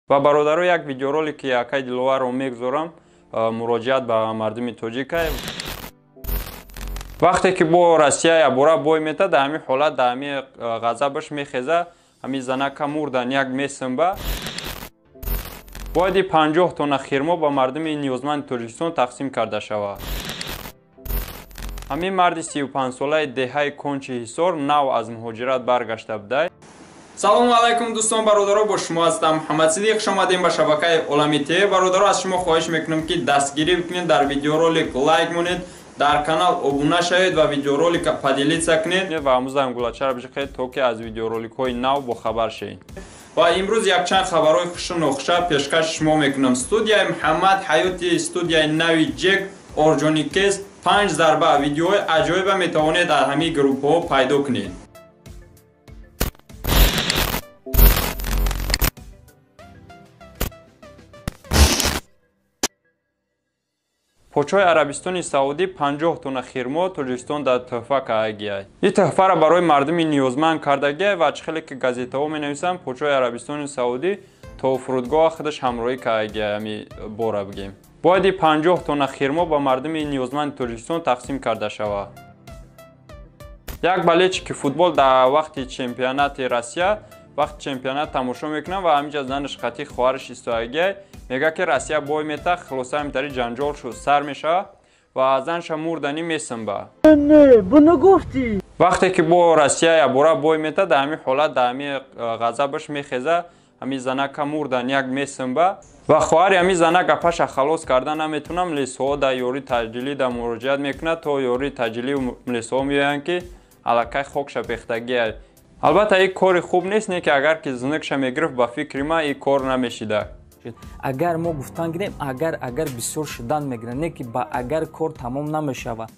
Ва бародаро, як видеоролики акай Диловарро мегузорам, муроҷиат ба мардуми тоҷикай. Вақте ки бо Россия ябора бой мета, дар ҳамин ҳолат, дар ҳамин ғазабаш мехеза, ҳамин занака мурдан як месимба. Бояд 50 тонна хирмо ба мардуми ниёзманди Тоҷикистон тақсим карда шавад. Ҳамин марди 35-солаи деҳаи Кончи Ҳисор нав аз муҳоҷират баргашта будай. Салому алайкум, дӯстон, бародаро, бо шумо ҳастам Муҳаммад Сидиқ. Хуш омадем ба шабакаи Олами ТВ. Бародаро, аз шумо хоҳиш мекунам, ки дастгирӣ бикунед, дар видеоролик лайк монед, дар канал обуна шавед ва видеоролика поделиться кунед ва ҳамуза зангулачаро бижиқед, то ки аз видеороликҳои нав бохабар шавед. Ва имрӯз якчанд хабарҳои хушу нохуша пешкаши шумо мекунам. Студияи Муҳаммад Ҳаёти, студияи нави Ҷек Орҷоникез 5 зарба видеоҳои аҷоиба метавонед дар ҳамин группҳо пайдо кунед. Подшоҳи Арабистони Саудӣ 50 тонна хирмо Тоҷикистон дар тӯҳфа кардагиай. Ин тӯҳфаро барои мардуми ниёзманд кардагиай ва чӣ хеле ки газетаҳо менависанд, подшоҳи Арабистони Саудӣ то фурудгоҳа худаш ҳамроҳӣ кардагиай. Ҳамин бора бигем, бояд 50 тонна хирмо ба мардуми ниёзманди Тоҷикистон тақсим карда шавад. Як болельщики футбол дар вақти чемпионати Россия, вақти чемпионат тамошо мекунам ва ҳаминҷа занаш қатӣ хоҳараш истоагиай, мегӯяд, ки Россия бой мета. Хулоса, ҳаминтари ҷанҷол шуд, сар мешавад ва занша мурданӣ месимба. Вақте ки бо Россия ябора бой мета, дар ҳамин ҳолат, дар ҳамин ғазабаш мехеза, ҳамин занака мурдан як месимба ва хоҳари ҳамин зана гапаша халос карда наметунам, милисҳо дар ёрии таҷдилӣ дар муроҷиат мекунад, то ёрии таҷдилӣ милисҳо меоянд, ки аллакай хокша пехтагиай. Албатта, ин кори хуб нест, не ки агар ки зинакша мегирифт, ба фикри ман, ин кор намешида. Агар мо гуфтан гирем, агар бисёр шудан мегирад, не ки ба агар кор тамом намешавад.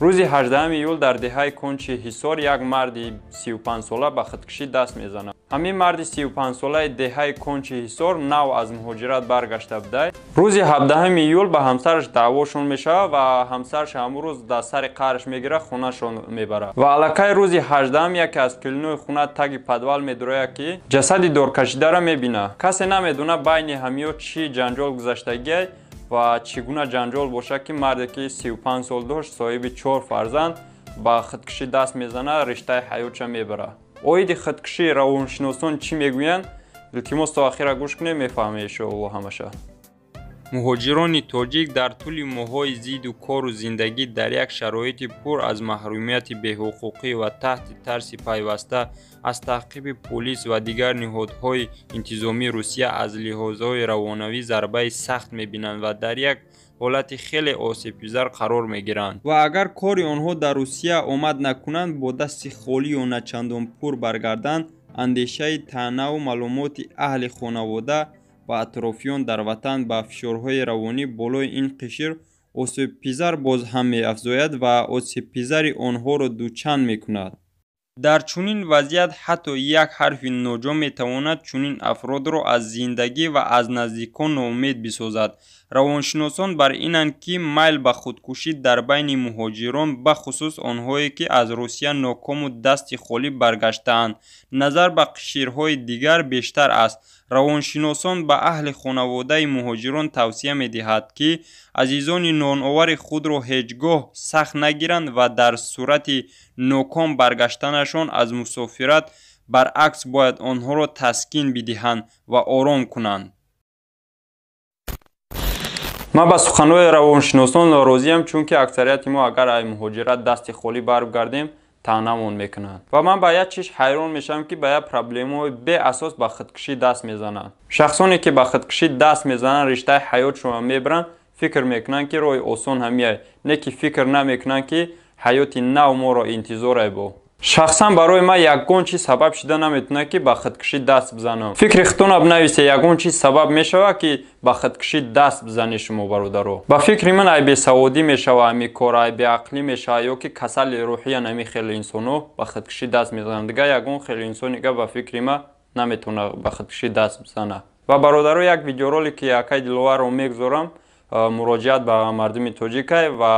Рӯзи 18 июл дар деҳаи Кончи Ҳисор як марди 35-сола ба худкушӣ даст мезанад. Ҳамин марди 35-солаи деҳаи Кончи Ҳисор нав аз муҳоҷират баргашта будай. Рӯзи 17 июл ба ҳамсараш даъвошон мешавад ва ҳамсараш ҳамон рӯз дар сари қаҳраш мегирад, хонашон мебарад. Ва аллакай рӯзи 18 яке аз килинои хона таги подвал медурояд, ки ҷасади доркашидаро мебинад. Касе намедонад, байни ҳамиё чӣ ҷанҷол гузаштагиай ва чӣ гуна ҷанҷол бошад, ки марде ки 35 сол дошт, соҳиби 4 фарзанд, ба худкушӣ даст мезанад, риштаи ҳаётша мебарад. Оиди худкушӣ равоншиносон чӣ мегӯянд? Илтимос, то ахира гӯш кунед, мефаҳмед иншоалло ҳамаша. Муҳоҷирони тоҷик дар тӯли моҳҳои зиду кору зиндагӣ дар як шароити пур аз маҳрумияти беҳуқуқӣ ва таҳти тарси пайваста аз таъқиби полис ва дигар ниҳодҳои интизомии Русия аз лиҳозҳои равонавӣ зарбаи сахт мебинанд ва дар як ҳолати хеле осебпизар қарор мегиранд. Ва агар кори онҳо дар Русия омад накунанд, бо дасти холӣ ё начандон пур баргарданд, андешаи таънаву маълумоти аҳли хонавода ва атрофиён дар ватан ба фишорҳои равонӣ болои ин қишр осебпизар боз ҳам меафзояд ва осебпизари онҳоро дучанд мекунад. Дар чунин вазъият ҳатто як ҳарфи ноҷо метавонад чунин афродро аз зиндагӣ ва аз наздикон ноумед бисозад. Равоншиносон бар инанд, ки майл ба худкушӣ дар байни муҳоҷирон, бахусус онҳое ки аз Русия нокому дасти холӣ баргаштаанд, назар ба қишрҳои дигар бештар аст. Равоншиносон ба аҳли хонаводаи муҳоҷирон тавсия медиҳад, ки азизони ноновари худро ҳеҷ гоҳ сахт нагиранд ва дар сурати ноком баргаштанашон аз мусофират, баръакс, бояд онҳоро таскин бидиҳанд ва ором кунанд. Ман ба суханҳои равоншиносон норозиам, чунки аксарияти мо агар ай муҳоҷират дасти холӣ баргардем, таънамон мекунанд. Ва ман ба як чиз ҳайрон мешавам, ки ба як проблемаҳои беасос ба худкушӣ даст мезананд. Шахсоне ки ба худкушӣ даст мезананд, риштаи ҳаётшонро мебаранд, фикр мекунанд, ки роҳи осон ҳамияй, не ки фикр намекунанд, ки ҳаёти нав моро интизорай бо. Шахсан барои ман ягон чиз сабаб шида наметавонад, ки ба худкушӣ даст бизанам. Фикри худтонро бинависед, ягон чиз сабаб мешавад, ки ба худкушӣ даст бизанед шумо, бародаро? Ба фикри ман, ай бесаводӣ мешавад ҳамин кор, ай беақлӣ мешавад ё ки касали рӯҳиян ҳамин хеле инсонҳо ба худкушӣ даст мезананд. Дигар ягон хеле инсонига ба фикри ман наметавонад ба худкушӣ даст бизанад. Ва бародаро, як видеоролики акай Диловарро мегузорам, муроҷиат ба мардуми тоҷикай ва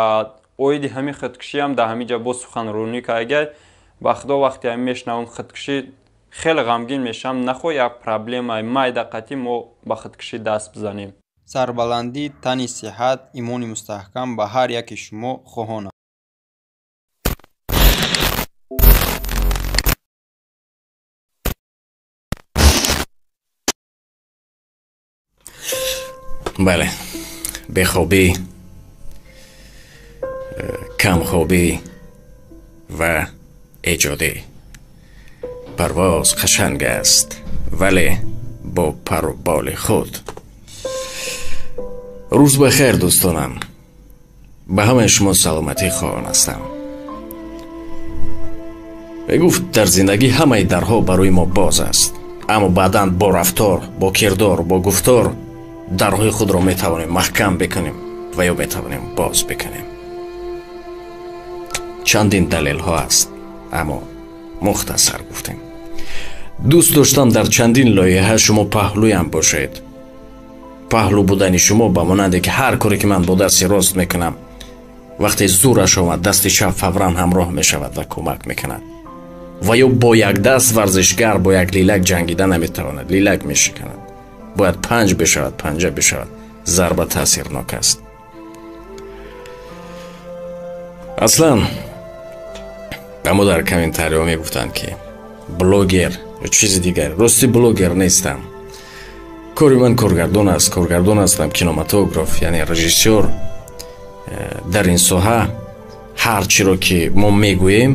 Оиди ҳамин худкушиам дар ҳамин ҷа боз суханронӣ карда. Ба худо вақте ҳамин мешунавам худкушӣ хеле ғамгин мешавам. Нахоҳ як проблемаи майда қатъӣ мо ба худкушӣ даст бизанем. Сарбаландӣ, тани сиҳат, имони мустаҳкам ба ҳар яке шумо хоҳонам. Бале, бехобӣ, камхобӣ ва эҷодӣ. Парвоз қашанг аст, вале бо пару боли худ. Рӯз ба хайр, дӯстонам. Ба ҳамаи шумо саломатӣ хоҳон ҳастам. Мегуфт, дар зиндагӣ ҳамаи дарҳо барои мо боз аст, аммо баъдан бо рафтор, бо кирдор, бо гуфтор дарҳои худро метавонем маҳкам бикунем ва ё метавонем боз бикунем. Чандин далелҳо аст, аммо мухтасар гуфтем. Дӯст доштам дар чандин лоиҳа шумо паҳлӯям бошед. Паҳлӯ будани шумо ба монанде ки ҳар коре ки ман бо дасти рост мекунам, вақте зӯраш омад, дасти чап фавран ҳамроҳ мешавад ва кӯмак мекунад. Ва ё бо як даст варзишгар бо як лилак ҷангида наметавонад, лилак мешиканад. Бояд панҷ бишавад, панҷа бишавад. Зарба таъсирнок аст. Аслан аммо дар комментариҳо мегуфтанд, ки блогер ё чизи дигар. Рости блогер нестам. Кори ман коргардон аст, коргардон ҳастам, кинематограф, яъне режиссёр. Дар ин соҳа ҳар чиро ки мо мегӯем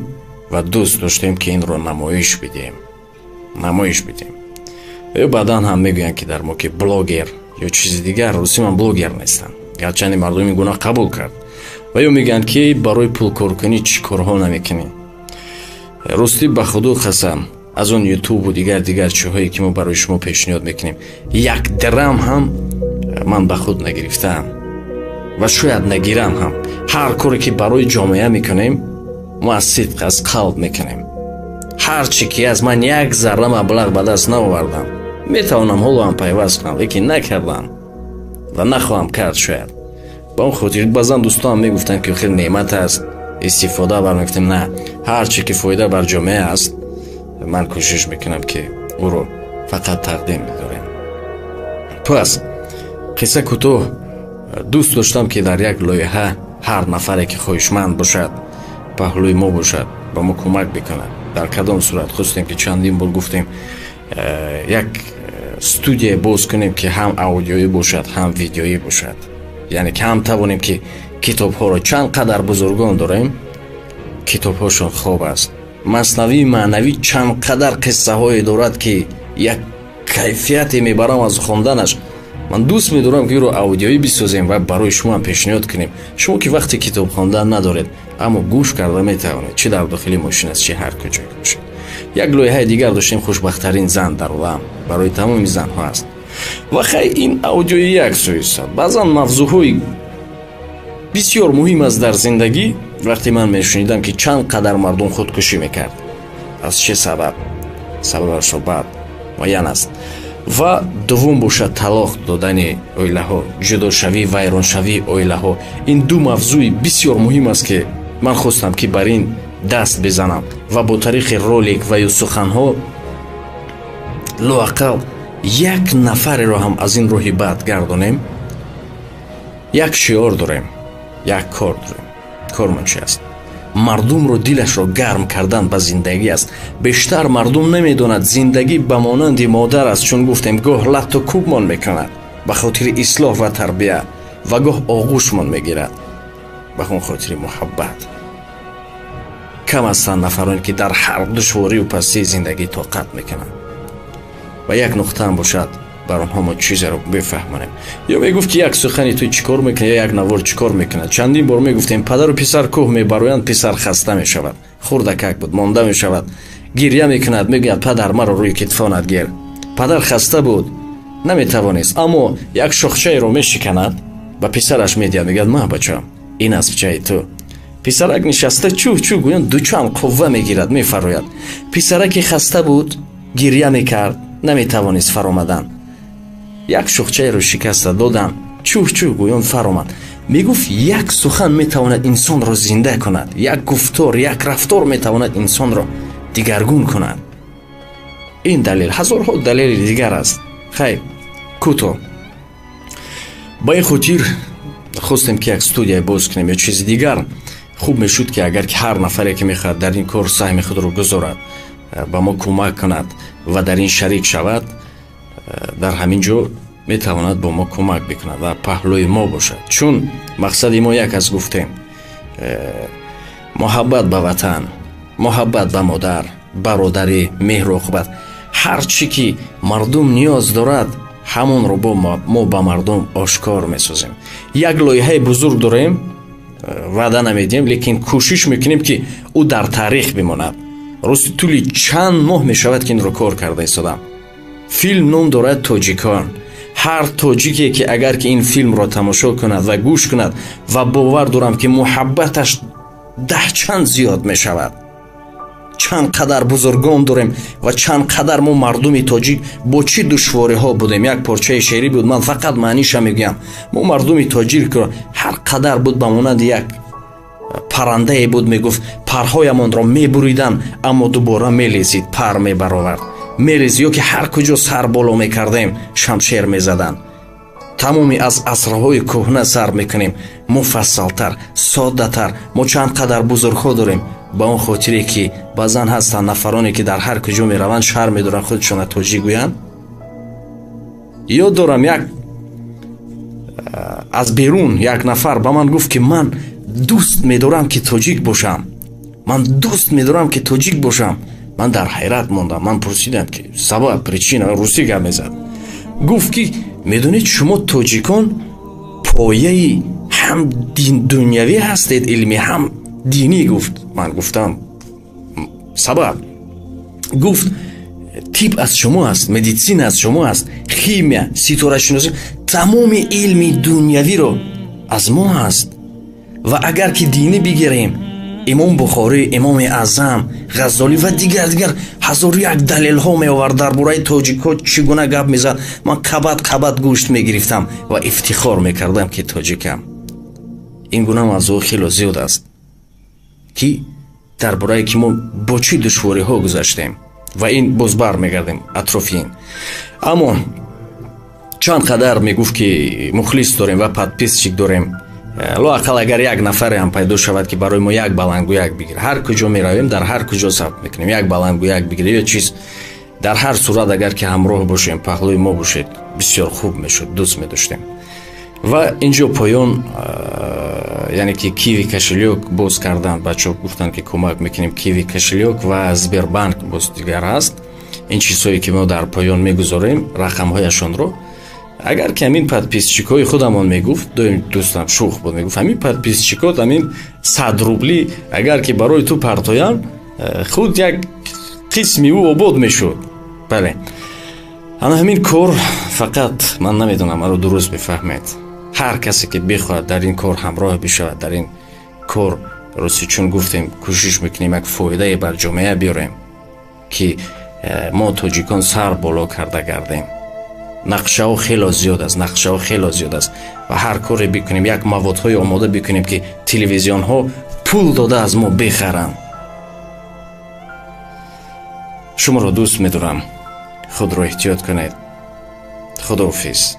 ва дӯст доштем ки инро намоиш бидиҳем. Намоиш бидиҳем. Ё баъдан ҳам мегӯянд, ки дар мо ки блогер ё чизи дигар. Рости ман блогер нестам. Гарчанде мардум ин гуна қабул кард. Ва ё мегӯянд, ки барои пулкоркунӣ чӣ корҳо намекунӣ. Рости ба худо қасам, аз он ютубу дигар дигар чиҳое ки мо барои шумо пешниҳод мекунем, як дирам ҳам ман ба худ нагирифтаам ва шояд нагирам ҳам. Ҳар коре ки барои ҷомеа мекунем, мо аз сидқ, аз қалб мекунем. Ҳар чи ки аз ман як зарра маблағ ба даст наовардам, метавонам ҳоло ҳам пайваст кунам, лекин накардам ва нахоҳам кард шояд. Ба он хотир баъзан дӯстонам мегуфтанд, ки хеле неъмат аст, истифода бар. Мегуфтем, на, ҳар чи ки фоида бар ҷомеа аст, ман кӯшиш мекунам, ки ӯро фақат тақдим бидорем. Пас қисса кӯтоҳ, дӯст доштам, ки дар як лоиҳа ҳар нафаре ки хоҳишманд бошад, паҳлӯи мо бошад, ба мо кӯмак бикунад. Дар кадом сурат хостем, ки чандин бор гуфтем, як студия боз кунем, ки ҳам аудиоӣ бошад, ҳам видеоӣ бошад. Яъне ки ҳам тавонем, ки китобҳоро чанд қадар бузургон дорем, китобҳошон хоб аст. Маснавии маънавӣ чанд қадар қиссаҳое дорад, ки як кайфияте мебарам аз хонданаш. Ман дӯст медорам, ки ӯро аудиоӣ бисозем ва барои шумо ҳам пешниҳод кунем. Шумо ки вақте китоб хондан надоред, аммо гӯш карда метавонед, чӣ дар дохили мошин аст, чӣ ҳар куҷое бошед. Як лоиҳаи дигар доштем, хушбахттарин зан дар олам, барои тамоми занҳо аст. Ва хай, ин аудиои як сӯист. Баъзан мавзӯъҳои бисёр муҳим аст дар зиндагӣ. Вақте ман мешунидам, ки чанд қадар мардум худкушӣ мекард, аз чӣ сабаб, сабабашро баъд муайян аст. Ва дуввум бошад талоқ додани оилаҳо, ҷудошавӣ, вайроншавии оилаҳо. Ин ду мавзӯи бисёр муҳим аст, ки ман хостам, ки бар ин даст бизанам ва бо тариқи ролик ва ё суханҳо лоақал як нафареро ҳам аз ин роҳи бад гардонем. Як шиор дорем, як кор дорем. Кормон чи аст? Мардумро дилашро гарм кардан ба зиндагӣ аст. Бештар мардум намедонад, зиндагӣ ба монанди модар аст, чун гуфтем, гоҳ латту кӯбмон мекунад ба хотири ислоҳ ва тарбия ва гоҳ оғӯшмон мегирад ба он хотири муҳаббат. Кам ҳастанд нафароне, ки дар ҳар душворию пастии зиндагӣ тоқат мекунанд. Ва як нуқтаам бошад, бар онҳо мо чизеро бифаҳмонем. Ё мегуфт, ки як сухани ту чӣ кор мекунад, ё як навор чӣ кор мекунад. Чандин бор мегуфтем, падару писар кӯҳ мебароянд, писар хаста мешавад, хурдакак буд, монда мешавад, гиря мекунад, мегӯяд: «Падар, маро рӯи китфонат гир». Падар хаста буд, наметавонист, аммо як шохчаеро мешиканад, ба писараш медиҳад, мегӯяд: «Ма, бачам, ин аспчаи ту». Писарак нишаста чӯ чӯ гӯян дучанд қувва мегирад, мефарояд. Писараки хаста буд, гиря мекард, наметавонист фаромадан, як шухчаеро шикаста додам, чӯ чӯ гӯён фаромад. Мегуфт, як сухан метавонад инсонро зинда кунад, як гуфтор, як рафтор метавонад инсонро дигаргун кунад. Ин далел, ҳазорҳо далели дигар аст. Хайр, кӯтоҳ. Ба ин хотир хостем, ки як студия боз кунем ё чизи дигар. Хуб мешуд, ки агар ки ҳар нафаре, ки мехоҳад дар ин кор саҳми худро гузорад, ба мо кӯмак кунад ва дар ин шарик шавад, дар ҳамин ҷо метавонад бо мо кӯмак бикунад ва паҳлӯи мо бошад. Чун мақсади мо як аст, гуфтем, муҳаббат ба ватан, муҳаббат ба модар, бародарӣ, меҳру оқибат, ҳар чӣ ки мардум ниёз дорад, ҳамонро мо ба мардум ошкор месозем. Як лоиҳаи бузург дорем, ваъда намедиҳем, лекин кӯшиш мекунем, ки ӯ дар таърих бимонад. Рости тӯли чанд моҳ мешавад, ки инро кор карда истодам. Филм ном дорад «Тоҷикон». Ҳар тоҷике, ки агар ки ин филмро тамошо кунад ва гӯш кунад, ва бовар дорам, ки муҳаббаташ даҳчанд зиёд мешавад. Чанд қадар бузургон дорем ва чанд қадар мо мардуми тоҷик бо чӣ душвориҳо будем. Як порчаи шеърӣ буд, ман фақат маъниша мегӯям. Мо мардуми тоҷикро ҳар қадар буд, ба монанди як паррандае буд, мегуфт, парҳоямонро мебуриданд, аммо дубора мелезид, пар мебаровард, мелез, ё ки ҳар куҷо сар боло мекардем, шамшер мезаданд. Тамоми аз асрҳои кӯҳна сар мекунем, муфассалтар, соддатар. Мо чанд қадар бузургҳо дорем, ба он хотире ки баъзан ҳастанд нафароне, ки дар ҳар куҷо мераванд, шарм медоранд худшона тоҷик гӯянд. Ёд дорам, як аз берун як нафар ба ман гуфт, ки ман дӯст медорам, ки тоҷик бошам, ман дӯст медорам, ки тоҷик бошам. Ман дар ҳайрат мондам. Ман пурсидам, ки сабаб, причина. Русӣ гап мезад. Гуфт, ки медонед, шумо тоҷикон пояи ҳам дунявӣ ҳастед, илмӣ, ҳам динӣ, гуфт. Ман гуфтам: сабаб? Гуфт: тиб аз шумо аст, медицина аз шумо аст, химия, ситорашиносӣ, тамоми илми дунявиро аз мо аст. Ва агар ки динӣ бигирем, Имом Бухорӣ, Имоми Аъзам, Ғаззолӣ ва дигар дигар, ҳазору як далелҳо меовард, дар бораи тоҷикҳо чӣ гуна гап мезад. Ман қабат қабат гӯшт мегирифтам ва ифтихор мекардам, ки тоҷикам. Ин гуна мавзӯъ хело зиёд аст, ки дар борае ки мо бо чӣ душвориҳо гузаштем, ва ин боз бармегардем атрофи ин. Аммо чанд қадар мегуфт, ки мухлис дорем ва подписчик дорем. Лоақал агар як нафаре ҳам пайдо шавад, ки барои мо як баландгӯяк бигир, ҳар куҷо меравем, дар ҳар куҷо сабт мекунем, як баландгӯяк бигир ё чиз, дар ҳар сурат агар ки ҳамроҳ бошем, паҳлӯи мо бошед, бисёр хуб мешуд, дӯст медоштем. Ва инҷо поён, яъне ки Киви кошелёк боз кардан, бачаҳо гуфтанд, ки кӯмак мекунем. Киви кошелёк ва Сбербанк боз дигар ҳаст. Ин чизҳое, ки мо дар поён мегузорем рақамҳояшонро, агар ки ҳамин подписчикҳои худамон, мегуфт доим дӯстам, шӯх буд, мегуфт, ҳамин подписчикот ҳамин 100 рубли агар ки барои ту партоянд, худ як қисми ӯ обод мешуд. Бале, ана ҳамин кор. Фақат ман намедонам, маро дуруст бифаҳмед, ҳар касе ки бихоҳад дар ин кор ҳамроҳ бишавад, дар ин кор, рости, чун гуфтем, кӯшиш мекунем як фоидае бар ҷомеа биёрем, ки мо тоҷикон сар боло карда гардем. Нақшаҳо хело зиёд аст, нақшаҳо хело зиёд аст ва ҳар коре бикунем, як маводҳое омода бикунем, ки телевизионҳо пул дода аз мо бихаранд. Шуморо дӯст медорам, худро эҳтиёт кунед. Худоҳофиз.